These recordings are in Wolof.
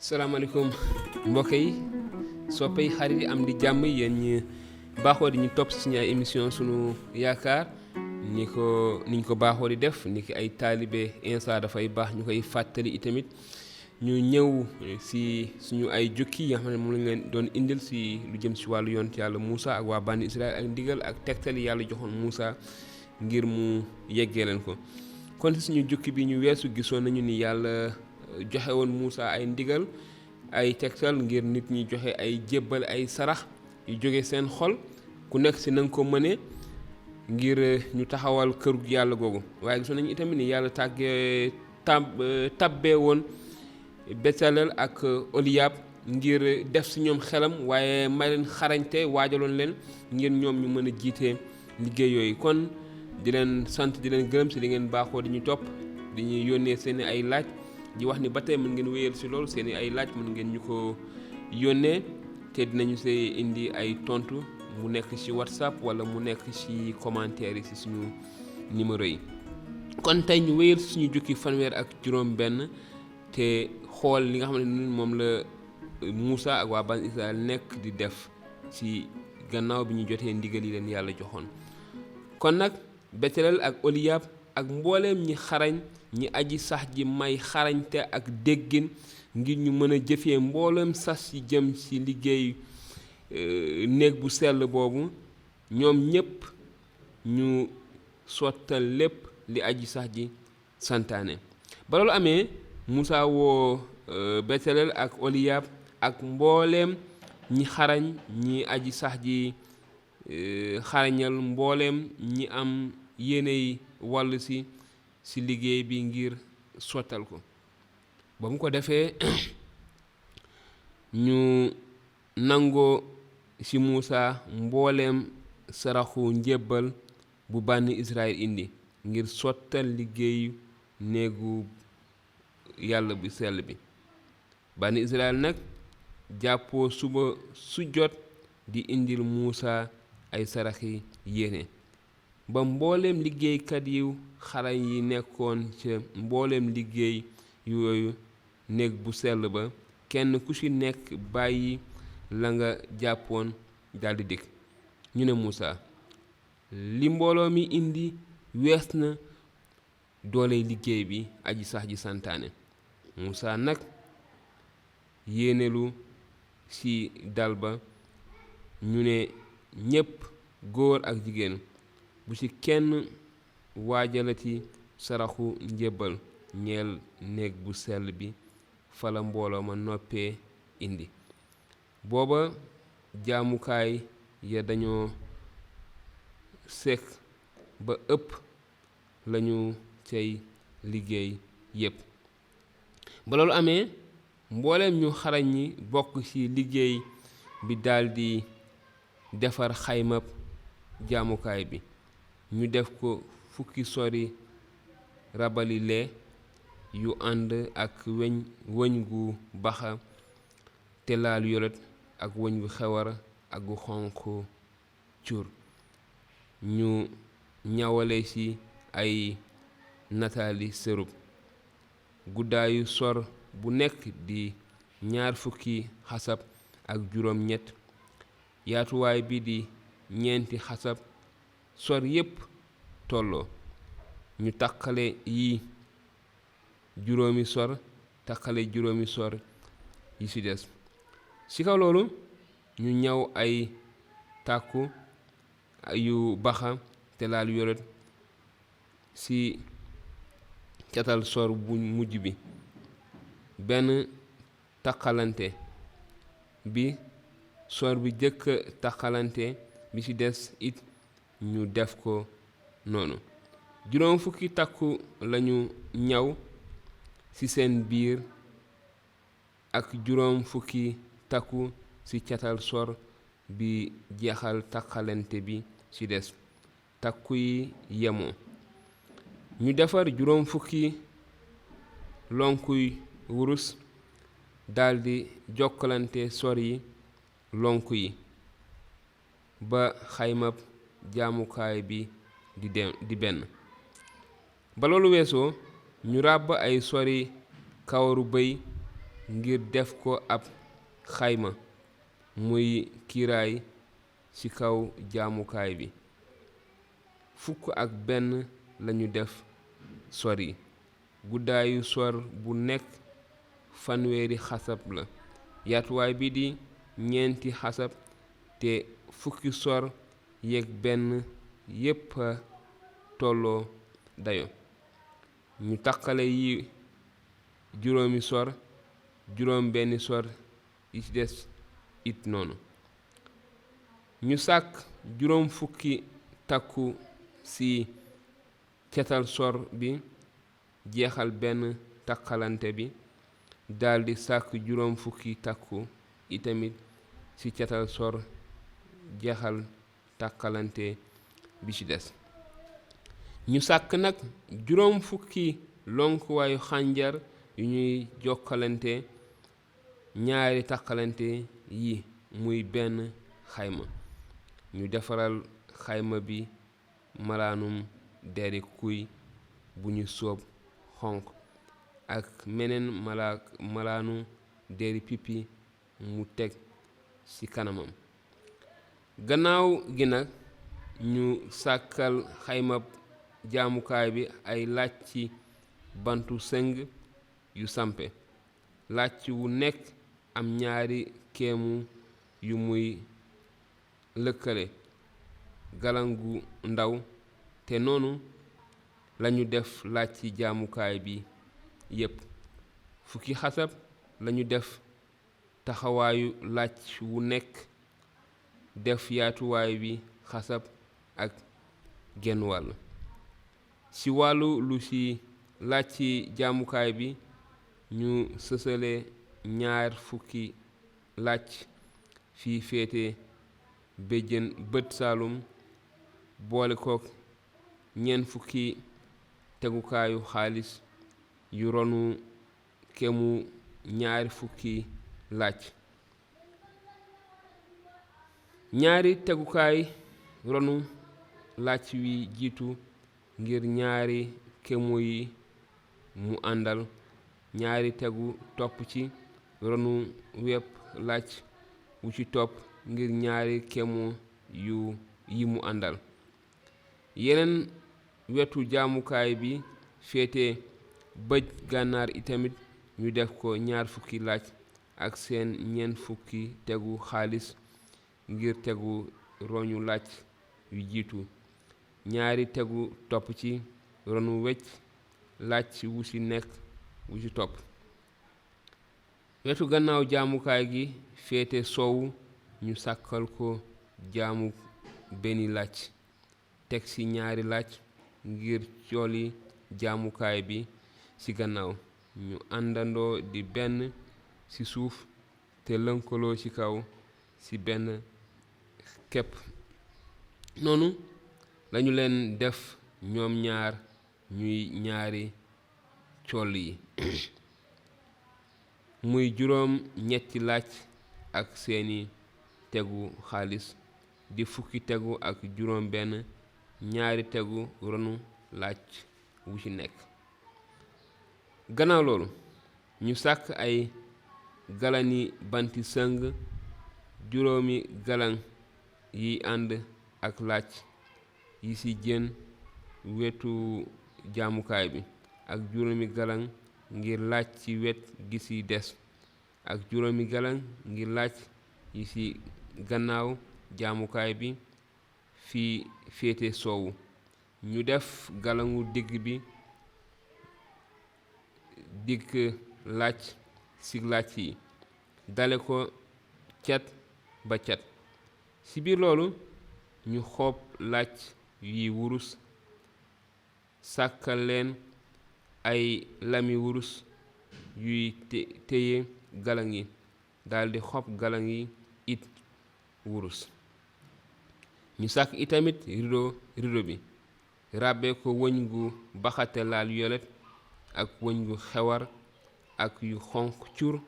salaamaaleykum mbokk yi soppey xarit yi am di jàmm yéen ñi baaxoo di ñu topp si suñu ay émission sunu yaakaar niñ ko baaxoo di def ni ki ay taalibe insa dafay baax ñu koy fàttali itamit ñu ñëw si suñu ay jukki yi nga xam ne moom lañ leen doon indil si lu jëm si wàllu yonent yàlla Musaa ak waa Bànni Israyil ak ndigal ak tegtal yàlla joxoon Musaa ngir mu yeggee leen ko. kon si suñu jukki bi ñu weesu gisoon nañu ni yàlla joxe woon Musaa ay ndigal ay tegtal ngir nit ñi joxe ay jébbal ay sarax yu jóge seen xol ku nekk si nanga ko mëne ngir ñu taxawal këru yàlla googu. waaye gisoon nañu itamit ni yàlla tabbee woon Besalel ak Oliyab ngir def si ñoom xelam waaye may leen xareñte waajaloon leen ngir ñoom ñu mën a jiite liggéey yooyu. kon di leen sant di leen gërëm si li ngeen baaxoo di ñu topp di ñu yónnee seen ay laaj di wax ni ba tey mën ngeen wéyal si loolu seen ay laaj mën ngeen ñu ko yónnee te dinañu see indi ay tontu mu nekk ci WhatsApp wala mu nekk ci commentaire yi ci suñu numéro yi. kon tey ñu wéyal suñu jukki fanweer ak juróom benn te xool li nga xam ne moom la Musaa ak waa Bànni Israyil nekk di def ci gannaaw bi ñu jotee ndigal yi leen yàlla joxoon. kon nag Besalel ak Oliyab ak mbooleem ñi xarañ ñi aji sax ji may xarañte ak déggin ngir ñu mën a jëfee mbooleem sas yi jëm ci liggéey néeg bu sell boobu ñoom ñépp ñu sottal lépp li aji sax ji santaane. ba loolu amee Musaa woo Besalel ak Oliyab ak mbooleem ñi xarañ ñi aji sax ji xareñal mboolem ñi am yéeney wàllsi ci liggéey bi ngir sottal ko. ba mu ko defee ñu nangoo ci Musaa mbooleem saraxu njébbal bu Bànni Israyil indi ngir sottal liggéeyu néegu yàlla bu sell bi. Bànni Israyil nag jàppoo suba su jot di indil Musaa ay saraxi yéene ba mbooleem liggéeykat yu xarañ yi nekkoon ca mbooleem liggéey yooyu néeg bu sell ba kenn ku ci nekk bàyyi la nga jàppoon daldi dikk. ñu ne Musaa li mbooloo mi indi wees na doole liggéey bi aji sax ji santaane. Musaa nag yéenelu ci dal ba ñu ne ñépp góor ak jigéen bu ci kenn waajalati saraxu njébbal ñeel néeg bu sell bi fala mbooloo ma noppee indi. booba jaamukaay ya dañoo sekk ba ëpp lañu cay liggéey yépp. ba loolu amee mbooleem ñu xarañ ñi bokk ci liggéey bi daldi defar xaymab jaamukaay bi. ñu def ko fukki sori rabali lee yu ànd ak wëñ gu baxa te laal yolet ak wëñ gu xewar ak gu xonq cuur. ñu ñawale ci ay nataali sërub. guddaayu sor bu nekk di 20 xasab ak juróom ñett. yaatuwaay bi di 4 xasab. sor yépp tolloo. ñu takkale yi juróomi sor takkale juróomi sor yi ci des. ci kaw loolu ñu ñaw ay tàkku yu baxa te laal yoret ci catal sor bu mujj bi. benn takkalante bi sor bi jëkk takkalante bi ci des it ñu def ko noonu. 40 takku lañu ñaw ci seen biir ak 40 takku ci catal sor bi jeexal takkalante bi ci des. takku yi yemoo. ñu defar 40 lonkuy wurus daldi jokkalante sor yi lonku yi ba xaymab jaamukaay bi di benn. ba loolu weesoo ñu ràbb ay sori kawaru bëy ngir def ko ab xayma muy kiiraay ci kaw jaamukaay bi. 11 lañu def sor yi. guddaayu sor bu nekk 50 xasab la. yaatuwaay bi di 4 xasab te 10 sor yeeg benn yépp a tolloo dayo. ñu taqale yi juróomi sor, juróom benni sor yi ci des it noonu. ñu sàkk juróom fukki takku ci cetal sor bi, jeexal benn takkalante bi, daldi sàkk juróom fukki takku itamit ci cetal sor, jeexal takkalante bi ci des. ñu sàkk nag juróom fukki lonkuwaayu xànjar yu ñuy jokkalante ñaari takkalante yi muy benn xayma. ñu defaral xayma bi malaanum deri kuy bu ñu soob xonq ak meneen malaanu deri pipi mu teg ci kanamam. gannaaw gi nag ñu sàkkal xayma jaamukaay bi ay làcci bantu sëng yu sampe. làcc wu nekk am ñaari keemu yu muy lëkkale galangu ndaw, te noonu lañu def làcci jaamukaay bi yépp. 10 xasab lañu def taxawaayu làcc wu nekk, def yaatuwaay bi xasab ak genn wàll. ci wàllu lu ci làcci jaamukaay bi ñu sësale 20 làcc fi féete béjjën bët saalum, boole kook 40 tegukaayu xaalis yu ronu kemu 20 làcc. ñaari tegukaay ronu làcc wi jiitu ngir ñaari kemu yi mu àndal. ñaari tegu topp ci ronu wépp làcc wu ci topp ngir ñaari kemu yi mu àndal. yeneen wetu jaamukaay bi féete bëj gànnaar itamit ñu def ko 20 làcc ak seen 40 tegu xaalis ngir tegu roñu làcc yu jiitu. ñaari tegu topp ci ronu wecc làcc wu ci nekk wu ci topp. wetu gannaaw jaamukaay gi féete soowu ñu sàkkal ko jaamu benn làcc, teg ci 2 làcc ngir cooli jaamukaay bi ci gannaaw. ñu àndandoo di benn ci suuf te lënkaloo ci kaw ci benn kepp. noonu lañu leen def ñoom ñaar ñuy ñaari cool yi muy juróom ñetti làcc ak seeni tegu xaalis di 10 tegu ak juróom benn, ñaari tegu ronu làcc wu ci nekk. gannaaw loolu ñu sàkk ay galani banti sëng, juróomi galan yi ànd ak làcc yi ci jën wetu jaamukaay bi, ak juróomi galan ngir làcc ci wet gi ci des, ak juróomi galan ngir làcc yi ci gannaaw jaamukaay bi fi féete soowu. ñu def galangu digg bi digg làcc ci làcc yi, dale ko cat ba cat. ci biir loolu ñu xoob làcc yi wurus, sàkkal leen ay lami wurus yuy téye galan yi, daldi xob galan yi it wurus. ñu sàkk itamit rido bi, ràbbe ko wëñ gu baxate laal yolet ak wëñ gu xewar ak yu xonq cur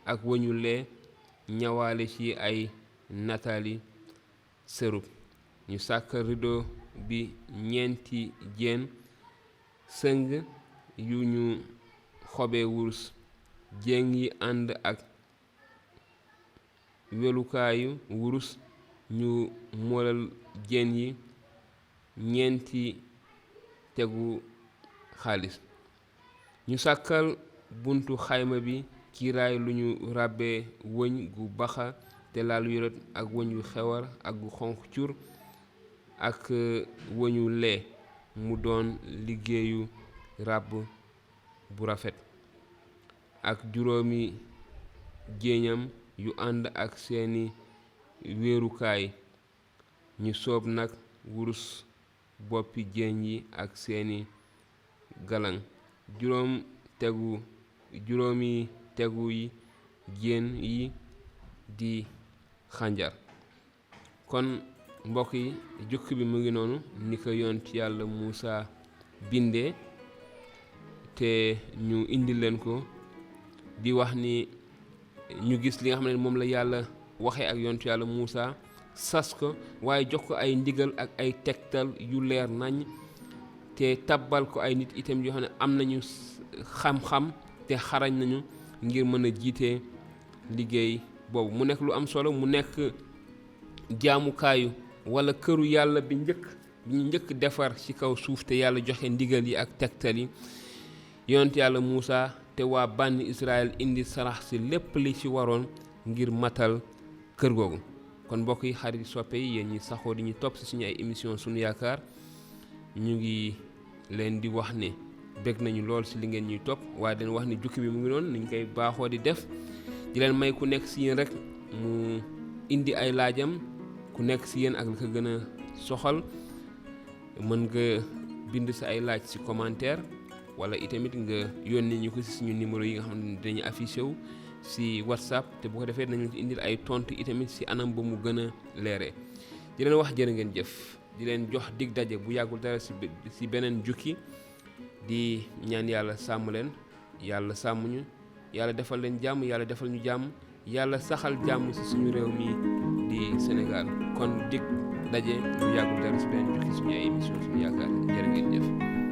ak wëñu lee, ñawaale ci ay nataali sërub. ñu sàkk rido bi 4 jéen sëng yu ñu xobe wurus, jéng yi ànd ak welukaayu wurus, ñu moolal jéen yi ñeenti tegu xaalis. ñu sàkkal buntu xayma bi kiiraay lu ñu ràbbee wëñ gu baxa te laal yoret ak wëñ yu xewar ak gu xonq cur ak wëñu lee, mu doon liggéeyu ràbb bu rafet, ak juróomi jéeñam yu ànd ak seeni wéerukaay. ñu soob nag wurus boppi jéeñ yi ak seeni galang. juróomi tegu yi jéen yi di xànjar. kon mbokk yi, jukki bi mu ngi noonu ni ko yonent yàlla Musaa bindee te ñu indi leen ko, di wax ni ñu gis li nga xam ne moom la yàlla waxee ak yonent yàlla Musaa, sas ko waaye jox ko ay ndigal ak ay tegtal yu leer nañ, te tabbal ko ay nit itam yoo xam ne am nañu xam-xam te xarañ nañu ngir mën a jiite liggéey boobu. mu nekk lu am solo, mu nekk jaamukaayu wala këru yàlla bi ñu njëkk defar ci kaw suuf, te yàlla joxe ndigal yi ak tegtal yi yonent yàlla Musaa, te waa Bànni Israyil indi sarax si lépp li ci waroon ngir matal kër googu. kon mbokk yi, xarit soppe yi, yéen ñi saxoo di ñu topp ci suñu ay émission Sunu Yaakaar, ñu ngi leen di wax ne bég nañu lool ci li ngeen ñuy topp, waaye dañ wax ni jukki bi mu ngi noonu niñ koy baaxoo di def, di leen may ku nekk ci yéen rek mu indi ay laajam, ku nekk ci yéen ak li ko gën a soxal. mën nga bind sa ay laaj ci commentaire, wala itamit nga yónnee ñu ko ci suñu numéro yi nga xam ne dañuy affiché wu ci WhatsApp, te bu ko defee nañu indil ay tontu itamit ci anam ba mu gën a leeree. di leen wax jërë ngeen jëf, di leen jox dig daje bu yàggul dara ci beneen jukki, di ñaan yàlla sàmm leen, yàlla sàmm ñu, yàlla defal leen jàmm, yàlla defal ñu jàmm, yàlla saxal jàmm ci suñu réew mi di Sénégal. kon dig daje bu yàggul dara ci beneen jukki suñu ay émission Sunu Yaakaar. jërë ngeen jëf.